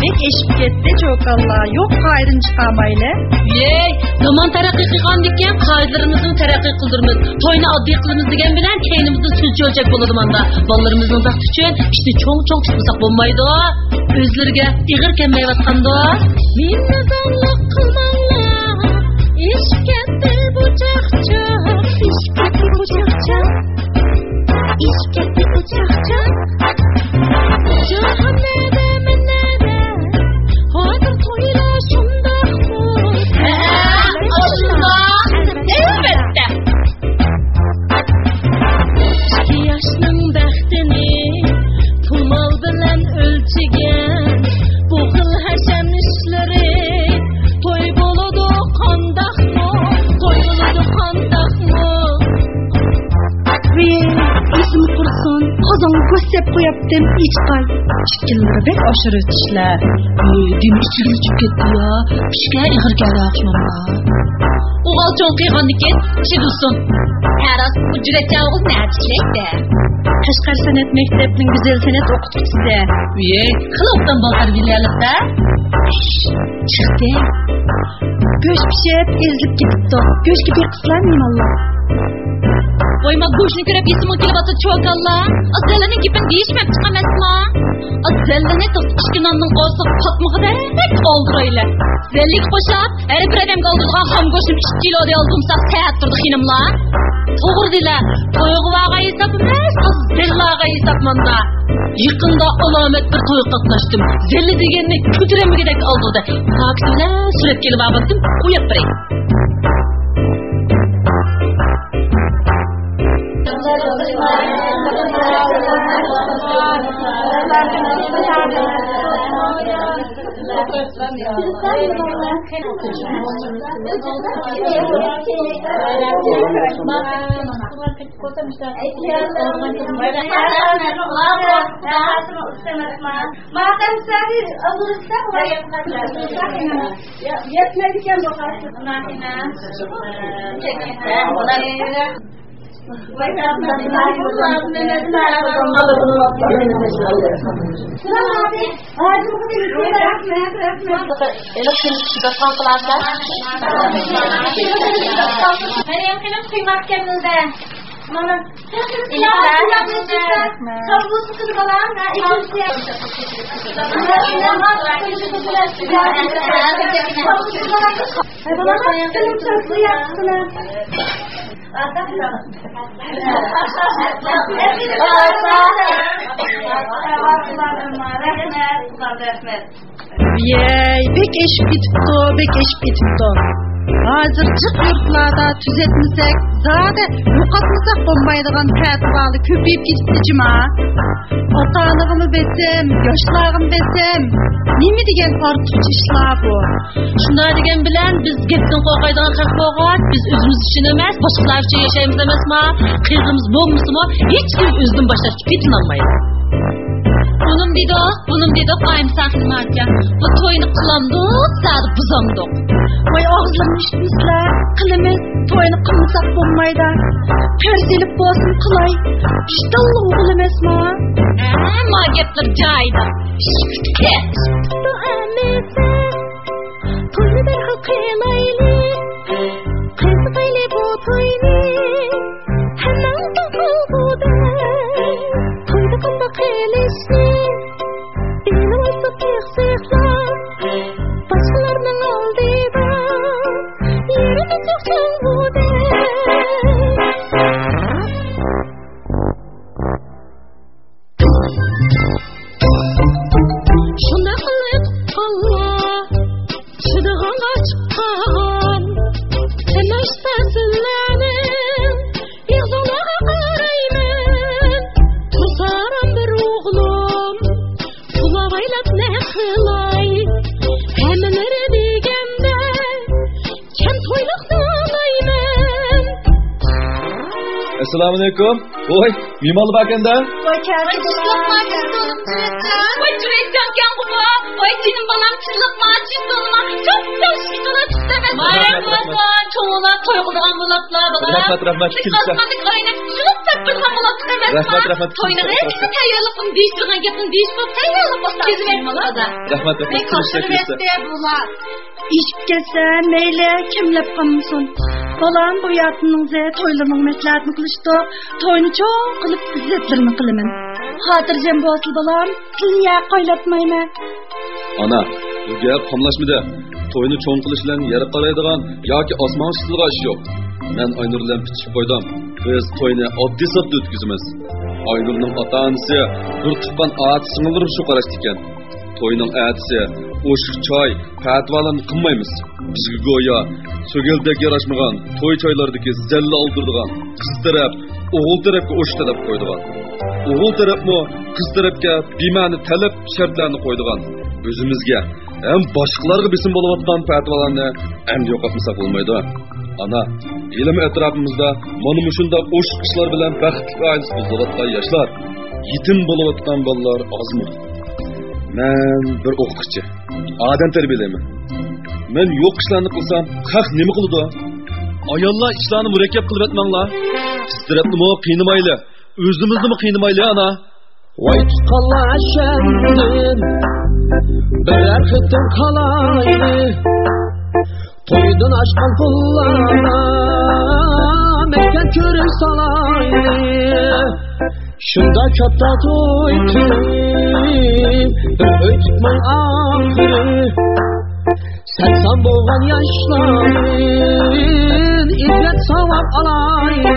بەك ئېشىپ كەتتى، چوكانلار. يوق، قائىدىنى چىقارمايلى. يەي، زامان تەرەققىي قىلغاندىكىن قائىدىلىرىمىزنى تەرەققىي قىلدۇرىمىز. توينى ئاددىي قىلىمىز دېگەن بىلەن كەينىمىزدە سۈلچە ئۆلچەك بولىدۇ ماندا. بالىلىرىمىزنىڭ بەختى ئۈچۈن ئىشنى چوڭ-چوڭ تۇتمىساق بولمايدۇ. ئۆزلىرىگە ئېغىر كەلمەيۋاتقاندۇ؟ مېنى نادانلىق قىلماڭلار، ئېشىپ كەتتى بۇ چاقچاق، ئېشىپ كەتتى بۇ چاقچاق. ئىشكەتتى ئۇ چاقچاق. جاھان نەدە، مەن نەدە؟ ھازىر تويلار شۇنداقمۇ؟ ھە، ئاشۇنداق. ئەلۋەتتە. دەم ئېيتقاي، ئىككىلىرى بەك ئاشۇرۇۋېتىشلەر. ئۆي، دېمى ئىچىگە ئۆچۈپ كەتتى يا. پىشكە ئېغىر كەلدى ئوخشىماملا. ئوغۇل چوڭ قىلغاندىكىن چىدىسۇن. ھە راست، بۇ جۈرئەتچان ئوغۇل نەدە ئىشلەيدۇ؟ قەشقەر سەنئەت مەكتەپنىڭ گۈزەل سەنئەت ئوقۇتقۇچىسى. ئۇيەي، خېلى ئوبدان بولغان بىلەلىكتە. چىقتى. گۆش پىشىپ، ئېزىلىپ كېتىپتۇ. گۆشكە بېقىسىلەر مېھمانلار. ۋاي، ما گۆشنى كۆرۈپ يېسىمۇ كېلىۋاتىدۇ، چوكانلار. ئا، زەللىنىڭ گېپىنى دېيىشمەپچىق ئەمەسما؟ ئا، زەللىنى تۇتقۇچ ناننىڭ قورسىقى پاتمىغۇدەك ئالدىرايلى. زەللىگە قوشاپ، ھەر بىر ئادەمگە ئالدۇرىدىغان خام گۆشنى ئىككى كىلو دېيەلدۇمساق سەت تۇردى خېنىملار. توغرا دېلە، تويغا بارغان ھېساب ئەمەس، زەللىگە ھېساب ماندا. يېقىندا ئالامەت بىر تويغا قاتناشتىم. زەللە دېگەننى كۆتۈرەلمىگۈدەك ئالدۇردى. پاكىتى بىلەن سۈرەتكە ئېلىپ بارغانتىم، قويۇپ بېرەي. يەتمەيدىكەن بۇ خەرجلىك. مەريەم خېنىم، قىيماق كەملىدە. مانا. ۋىيەي، بەك ئېشىپ كېتىپتۇ، بەك ئېشىپ كېتىپتۇ. ھازىر جىق يۇرتلاردا تۈزەتمىسەك، زادى يوقاتمىساق بولمايدىغان پەتىۋالار كۆپىيىپ كېتىپتۇ جۇما. ئاتا-ئانىغىمۇ بېسىم، ياشلارغىمۇ بېسىم. نېمە دېگەن ئارتۇقچە ئىشلار بۇ. شۇنداق دېگەن بىلەن بىز گەپتىن قورقايدىغان خەق بولغاچ، بىز ئۆزىمىز ئۈچۈن ئەمەس، باشقىلار ئۈچۈن ياشايمىز ئەمەسما؟ قىزىمىز بولمىسىمۇ، ھېچكىم ئۆزىدىن باشلاشقا پېتىنالمايدۇ. ئۇنىم دېدۇق، بۇنىم دېدۇق، ئايىم ساخىل مارجان. بۇ توينى قىلامدۇق، زادى بۇزامدۇق. ۋاي، ئاغزىلىرىنى ئىشىتمىسىلەر، قىلىمىز، توينى قىلمىساق بولمايدۇ. قەرز ئېلىپ بولسۇن قىلاي، ئىشتاللا ئوغۇل ئەمەسما؟ ھە، ما گەپلەر جايىدا. ئىشقىتكە. توينى دەرھال قىلايلى، قىزىقايلى بۇ توينى. ھەممىڭدىن قالغۇدەك، تويدا قانداق قىلىشنى بىلىۋالساق ياخشىلار، باشقىلارنىڭ ئالدىدا يېرىمىز يوق چوڭغۇدەك. شۇنداق قىلىپ ئاللا چىدىغانغا چىققان، تىنچ پەسىللەرنىڭ ئېغىزىڭلارغا قارايمەن. توسارام بىر ئوغلۇم، بۇلاۋايلاپ نە قىلاي؟ ھەممىلىرى دېگەندە كەم تويلۇق سانايمەن. ئەسسالامۇئەلەيكۇم. ۋوي، مېھمانلار باركەن-دە. ۋاي، كەلدى. ۋاي، جۈرەتجانكەنغۇ بۇ. ۋاي، جېنىم بالام، تىزلىقما، جىسمىما. چوڭ چوڭ ئىشقىلار تۇتىمەن. مۇبارەك بولسۇن. چوڭلار توي قىلىدىغان بولۇپلا، بالام. رەھمەت، رەھمەت. ئىككىلىسى. ئاينەك شۇنىڭ تەپپىرغان بولۇپتۇ ئەمەسما؟ رەھمەت، رەھمەت. توينىڭ ھەممىسى تەييارلىقنى دېيىشتۈرگەن گەپنى دېيىشىپ تەييارلىق باشلاپ كېلىۋەتتى. رەھمەت، رەھمەت. بەك ئاشۇرۇۋەتتى بۇلار. ئېشىپ كەتسە مەيلى، كىملەپ قالمىسۇن. بالام بۇ ياتىنىڭزى تويلىرىنىڭ مەسلىھەتىنى قىلىشتۇق. توينى چوڭ قىلىپ ئىززەتلىرىنى قىلىمەن. خاتىرجەم بولسىلا بالام، سىلنى يەرگە قايلاتمايمەن. ئانا، بۇ گەپ قاملاشمىدى. توينى چوڭ قىلىش بىلەن يەرگە قارايدىغان ياكى ئاسمانغا چىقىدىغان ئىش يوق. مەن ئاينۇر بىلەن پىتىشىپ قويدۇم. بىز توينى ئاددىي-ساددا ئۆتكۈزىمىز. ئاينۇرنىڭ ئاتا-ئانىسى بىر تۇغقان ئاچا-سىڭىللىرىمۇ شۇ قاراشتا ئىكەن. توينىڭ ئەتىسى ئوشۇق چاي، پەتىۋالارنى قىلمايمىز. بىزگە گويا سۆگەلدەك ياراشمىغان توي چايلاردىكى زەللە ئالدۇرىدىغان، قىز تەرەپ ئوغۇل تەرەپكە ئوشۇق تەلەپ قويىدىغان، ئوغۇل تەرەپمۇ قىز تەرەپكە بىمەنە تەلەپ شەرتلەرنى قويىدىغان، ئۆزىمىزگە ھەم باشقىلارغا بېسىم بولۇۋاتقان پەتىۋالارنى ئەمدى يوقاتمىساق بولمايدۇ. ئانا، ھېلىمۇ ئەتراپىمىزدا مانا مۇشۇنداق ئوشۇق ئىشلار بىلەن بەختلىك ئائىلىسى بۇزۇلۇۋاتقان ياشلار. يېتىم بولۇۋاتقان بالىلار ئازمۇ؟ مەن بىر ئوقۇتقۇچى. ئادەم تەربىيەلەيمەن. مەن يوق ئىشلارنى قىلسام، خەق نېمە قىلىدۇ؟ ئاياللار، ئىشلارنى مۇرەككەپ قىلىۋەتمەڭلار. قىز تەرەپنىمۇ قىينىمايلى، ئۆزىمىزنىمۇ قىينىمايلى، ئانا. ۋاي تۇغقانلار، ئەشەمدىن بىرەر قېتىم قالايلى. تويدىن ئاشقان پۇللارغا مەككەن كۆرۈك سالايلى. شۇنداق كاتتا توي قىلىپ، بىر ئۆي تۇتماي ئاخىرى. سەرسان بولغان ياشلاردىن ئىبرەت ساۋاپ ئالايلى،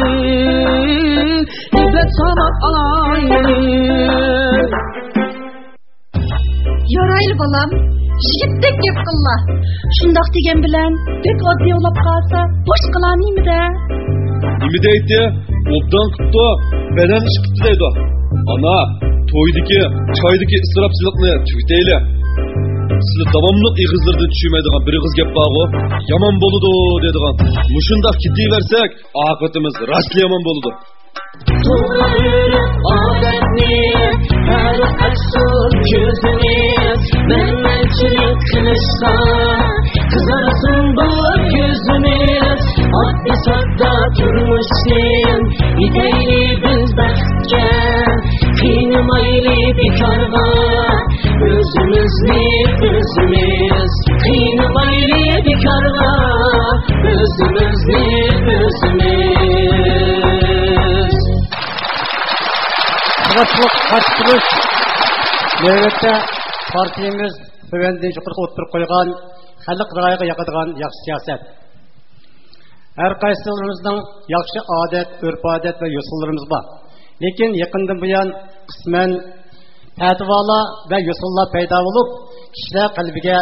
ئىبرەت ساۋاپ ئالايلى. يارايلى بالام، يىگىتتەك گەپ قىللا. شۇنداق دېگەن بىلەن بەك ئاددىي بولۇپ قالسا، باشقىلار نېمە دەيدۇ؟ نېمە دەيدۇ؟ ئوبدان قىپتۇ، بەلەن ئىش قىپتۇ دەيدۇ. ئانا، تويدىكى، چايدىكى ئىسراپچىلىقنى تۈگىتەيلى. سىلى داۋاملىق ئېغىزلىرىدىن چۈشمەيدىغان بىر ئېغىز گەپ بارغۇ، يامان بولىدۇ دەيدىغان. مۇشۇنداق كېتىۋەرسەك، ئاقىۋىتىمىز راستلا يامان بولىدۇ. توغرا ئۆرۈپ ئادەتنى، ھەر قايسى كۆزىمىز، مەنمەنچىلىك قىلىشسا، قىزارسۇن بۇ كۆزىمىز. ئاددىي ساددا تۇرمۇشتىن يېتەيلى بىز بەختكە، قىينىمايلى بىكارغا. ئۆزىمىزنى ئۆزىمىز، قىينىمايلى بىكارغا، ئۆزىمىزنى ئۆزىمىز. قۇراشلىق قاچقۇرۇش نۆۋەتتە پارتىيىمىز تۆۋەندىن يۇقىرىغا ئوتتۇرىغا قويغان خەلق رايىغا ياقىدىغان ياخشى سىياسەت. ھەر قايسىلىرىمىزنىڭ ياخشى ئادەت، ئۆرپ-ئادەت ۋە يوسۇنلىرىمىز بار. لېكىن يېقىندىن بۇيان قىسمەن پەتىۋالار ۋە يوسۇنلار پەيدا بولۇپ، كىشىلەر قەلبىگە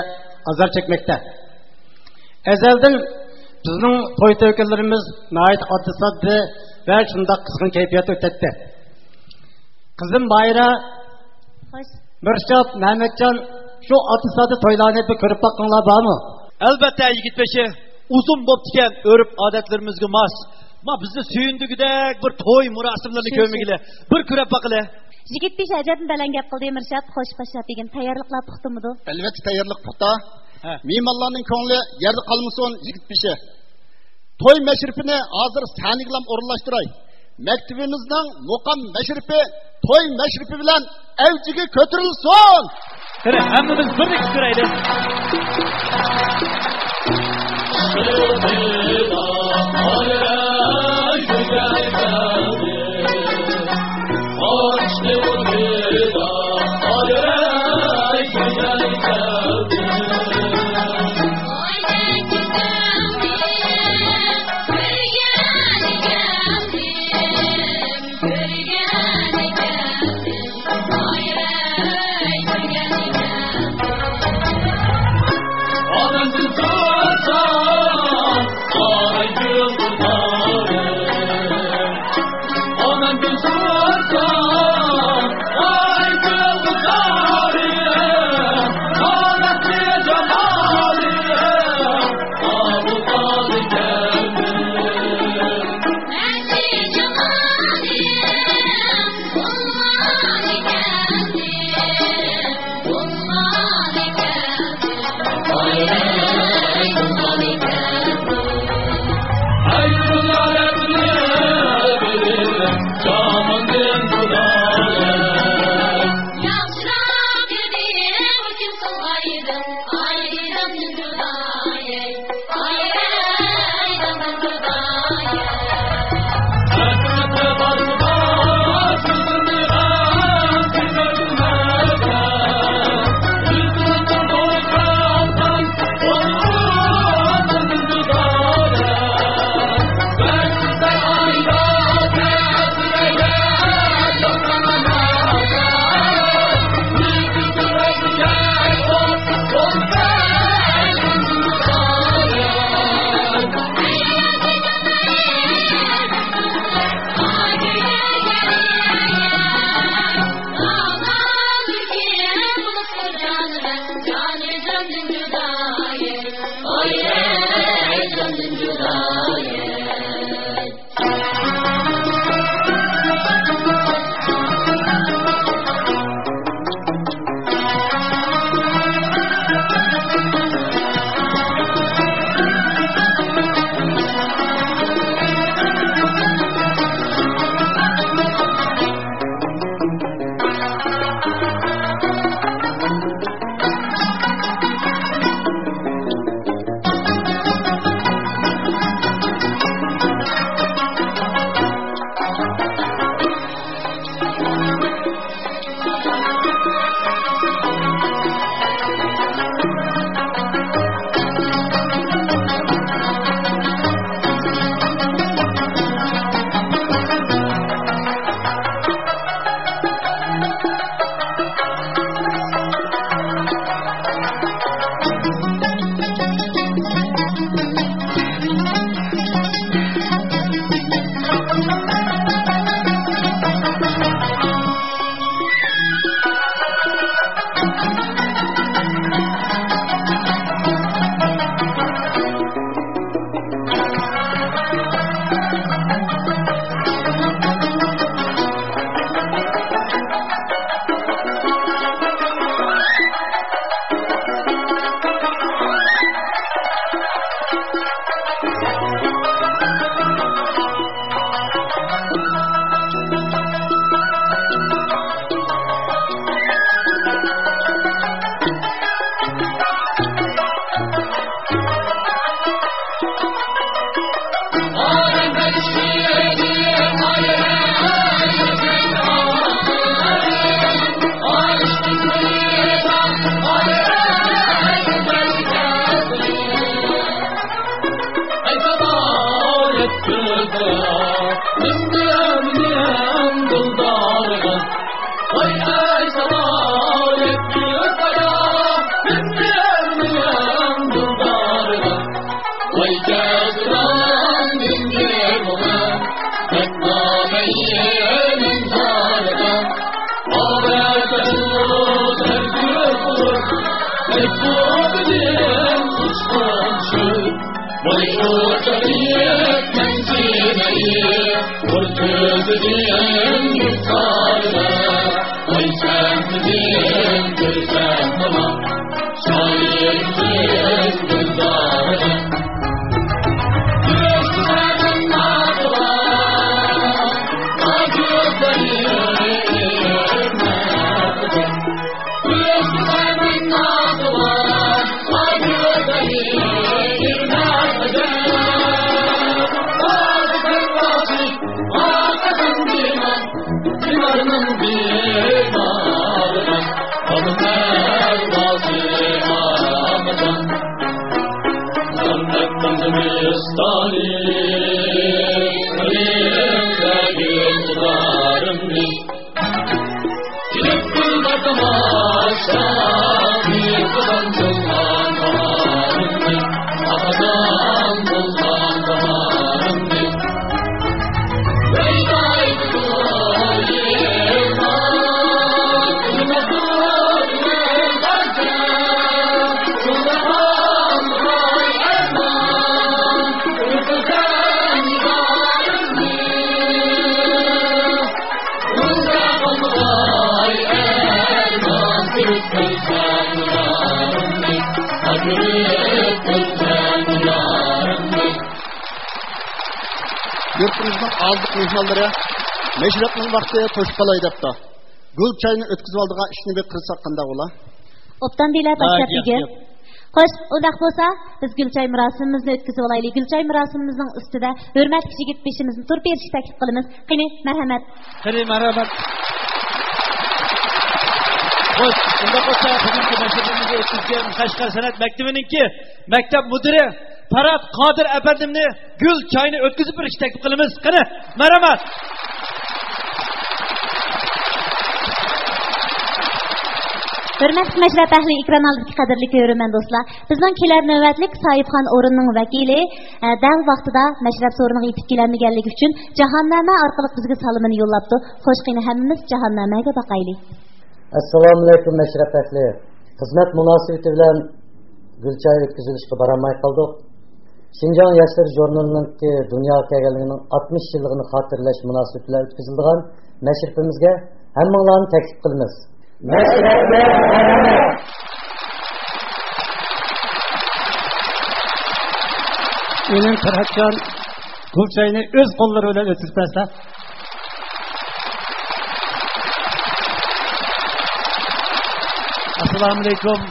ئازار چەكمەكتە. ئەزەلدىن بىزنىڭ توي تۆكۈنلىرىمىز ناھايىتى ئاددىي-ساددا ۋە شۇنداق قىزغىن كەيپىياتتا ئۆتەتتى. قىزىم ماھىرە، خوش. مىرشات، مەمەتجان، شۇ ئاددىي-ساددا تويلارنى بىر كۆرۈپ باققىڭلار بارمۇ؟ ئەلۋەتتە، يىگىت بېشى، ئۇزۇن بوپتىكەن، ئۆرپ-ئادەتلىرىمىزگە ماس. ما بىزنى سۆيۈندۈرگۈدەك بىر توي مۇراسىملىرىنى شۇ، شۇ. كۆرمىگىلى. بىر كۆرۈپ باقىلى. يىگىت بېشى ئەجەبمۇ بەلەن گەپ قىلدى، مىرشات. خوش، خوش، دېگىن. تەييارلىقلار پۇختىمىدۇ؟ ئەلۋەتتە، تەييارلىق پۇختا. ھە. مېھمانلارنىڭ كۆڭلى يەردە قالمىسۇن، يىگىت بېشى. توي مەشرىپىنى ھازىر سەھنىگىلا ئورۇنلاشتۇراي. مەكتىۋىمىزنىڭ مۇقام مەشرىپى توي مەشرىپى بىلەن ئەۋجىگە كۆتۈرۈلسۇن! قېنى، ھەممىمىز بىرلىكتە كۆرەيلى. يۇرتىمىزنىڭ ئالدىنقى مېھمانلىرى مەشرەپنىڭ ۋاقتى توشۇپ قالاي دەپتۇ. گۈل چاينى ئۆتكۈزۈۋالىدىغان ئىشنى بىر قىلساق قانداق بولا؟ ئوبدان بىلە ھە، باشلاپ ياق، بېگىم. ياق. خوش، ئۇنداق بولسا، بىز گۈل چاي مۇراسىمىمىزنى ئۆتكۈزۈۋالايلى. گۈل چاي مۇراسىمىمىزنىڭ ئۈستىدە ھۆرمەتلىك يىگىت بېشىمىزنى تۇرۇپ بېرىشكە تەكلىپ قىلىمىز. قېنى، مەرھەمەت. قېنى، مەرھەمەت. خوش، ئۇنداق بولسا، بۈگۈنكى مەشرىپىمىزنى ئۆتكۈزگەن قەشقەر سەنئەت مەكتىپىنىڭكى مەكتەپ مۇدىرى پارات قادىر ئەپەندىمنى گۈل چاينى ئۆتكۈزۈپ بېرىشكە تەكلىپ قىلىمىز. قېنى، مەرھەمەت. ھۆرمەتلىك مەشرەپ ئەھلى، ئېكران ئالدىدىكى قەدىرلىك كۆرۈرمەن دوستلار، بىزنىڭ كېلەر نۆۋەتلىك ساھىبخان ئورۇننىڭ ۋەكىلى، ئە، دەل ۋاقتىدا مەشرەپ سورۇنىغا يېتىپ كېلەلمىگەنلىكى ئۈچۈن جاھاننامە ئارقىلىق بىزگە سالىمىنى يوللاپتۇ. خوش، قېنى ھەممىمىز جاھاننامەگە باقايلى. ئەسسالامۇئەلەيكۇم مەشرەپ ئەھلى. خىزمەت مۇناسىۋىتى بىلەن گۈل چاي ئۆتكۈزۈلۈشكە بارالماي قالدۇق. شىنجاڭ ياشلىرى ژۇرنىلىنىڭكى دۇنياغا كەلگەنلىكىنىڭ ئاتمىش يىللىقىنى خاتىرىلەش مۇناسىۋىتى بىلەن ئۆتكۈزۈلىدىغان مەشرىپىمىزگە ھەممىڭلارنى تەكلىپ قىلىمىز. مەشرەپكە مەرھەمەت. ئىنىم پەرھاتجان گۈل چاينى ئۆز قوللىرى بىلەن ئۆتكۈزۈپ بەرسە. ئەسسالامۇئەلەيكۇم،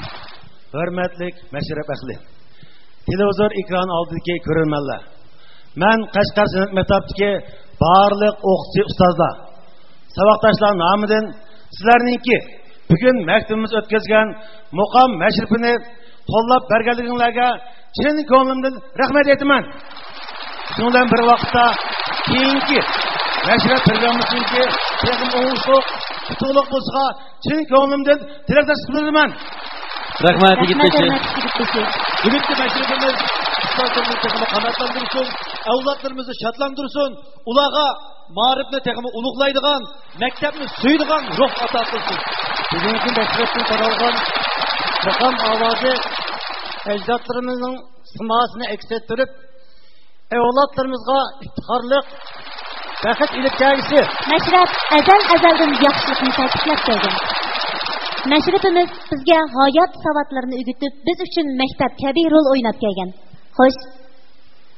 ھۆرمەتلىك مەشرەپ ئەھلى، تېلېۋىزور ئېكران ئالدىدىكى كۆرۈرمەنلەر، مەن قەشقەر سەنئەت مەكتەپتىكى بارلىق ئوقۇتقۇچى ئۇستازلار، ساۋاقداشلار نامىدىن سىلەرنىڭكى بۈگۈن مەكتىپىمىز ئۆتكۈزگەن مۇقام مەشرىپىنى قوللاپ بەرگەنلىكىڭلارغا چىن كۆڭلۈمدىن رەھمەت ئېيتىمەن. شۇنىڭ بىلەن بىر ۋاقىتتا، كېيىنكى مەشرەپ پىروگراممىسىنىڭكى تېخىمۇ ئوڭۇشلۇق، ئۇتۇقلۇق بولۇشىغا چىن كۆڭلۈمدىن تىلەكداشلىق بىلدۈرىمەن. رەھمەت، يىگىت رەھمەت، بېشى. ھۆرمەتلىك يىگىت بېشى. بۈگۈنكى مەشرىپىمىز ئۇستازلىرىمىزنى تېخىمۇ قانائەتلەندۈرسۇن، ئەۋلادلىرىمىزنى شادلاندۇرسۇن، ئۇلارغا مائارىپنى تېخىمۇ ئۇلۇغلايدىغان، مەكتەپنى سۆيىدىغان روھ ئاتا قىلسۇن. بۈگۈنكى مەشرەپتىن تارالغان مۇقام ئاۋازى ئەجدادلىرىمىزنىڭ سىماسىنى ئەكس ئەتتۈرۈپ، ئەۋلادلىرىمىزغا ئىپتىخارلىق، بەخت ئېلىپ كەلگۈسى. مەشرەپ ئەزەل-ئەزەلدىن ياخشىلىقنى تەكىتلەپ كەلگەن. مەشرىپىمىز بىزگە ھايات ساۋاتلىرىنى ئۆگىتىپ، بىز ئۈچۈن مەكتەپ كەبى رول ئويناپ كەلگەن. خوش،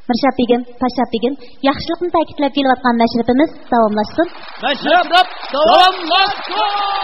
مىرشات بېگىم، پاششاپ بېگىم، ياخشىلىقنى تەكىتلەپ كېلىۋاتقان مەشرىپىمىز داۋاملاشسۇن. مەشرەپ داۋاملاشسۇن!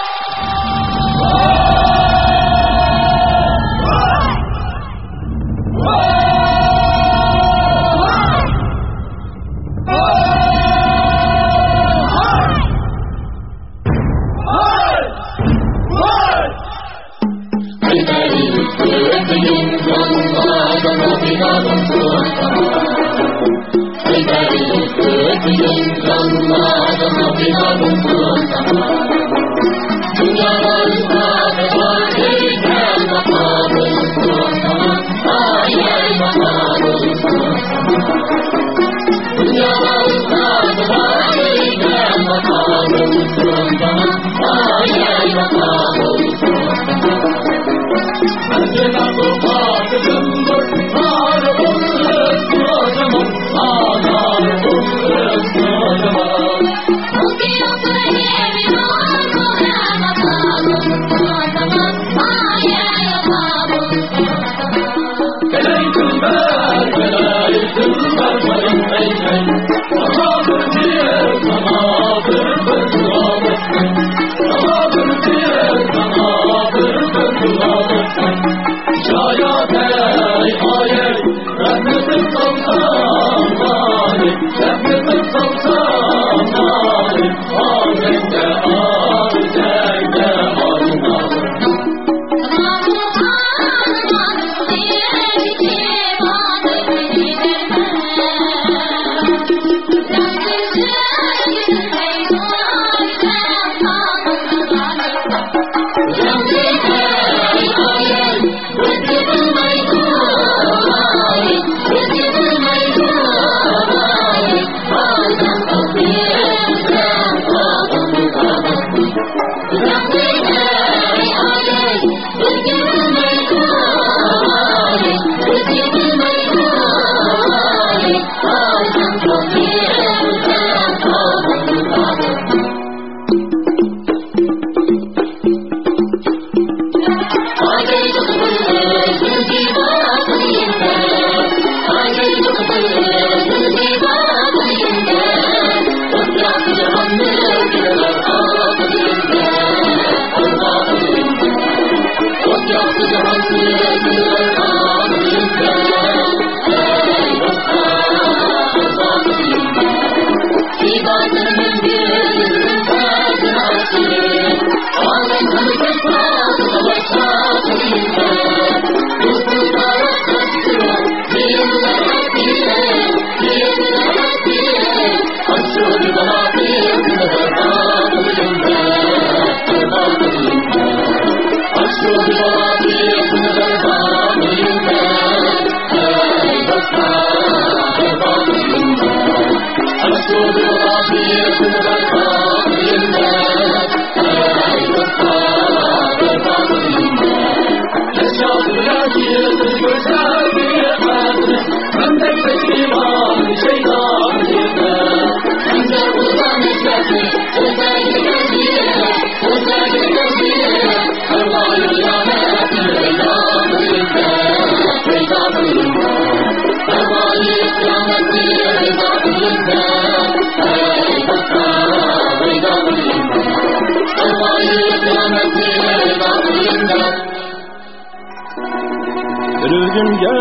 بېرىلگىمگە،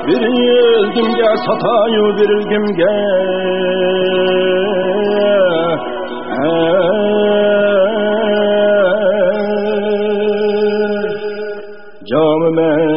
بېرىلگىمگە ساتايۇ، بېرىلگىمگە. جامى مەن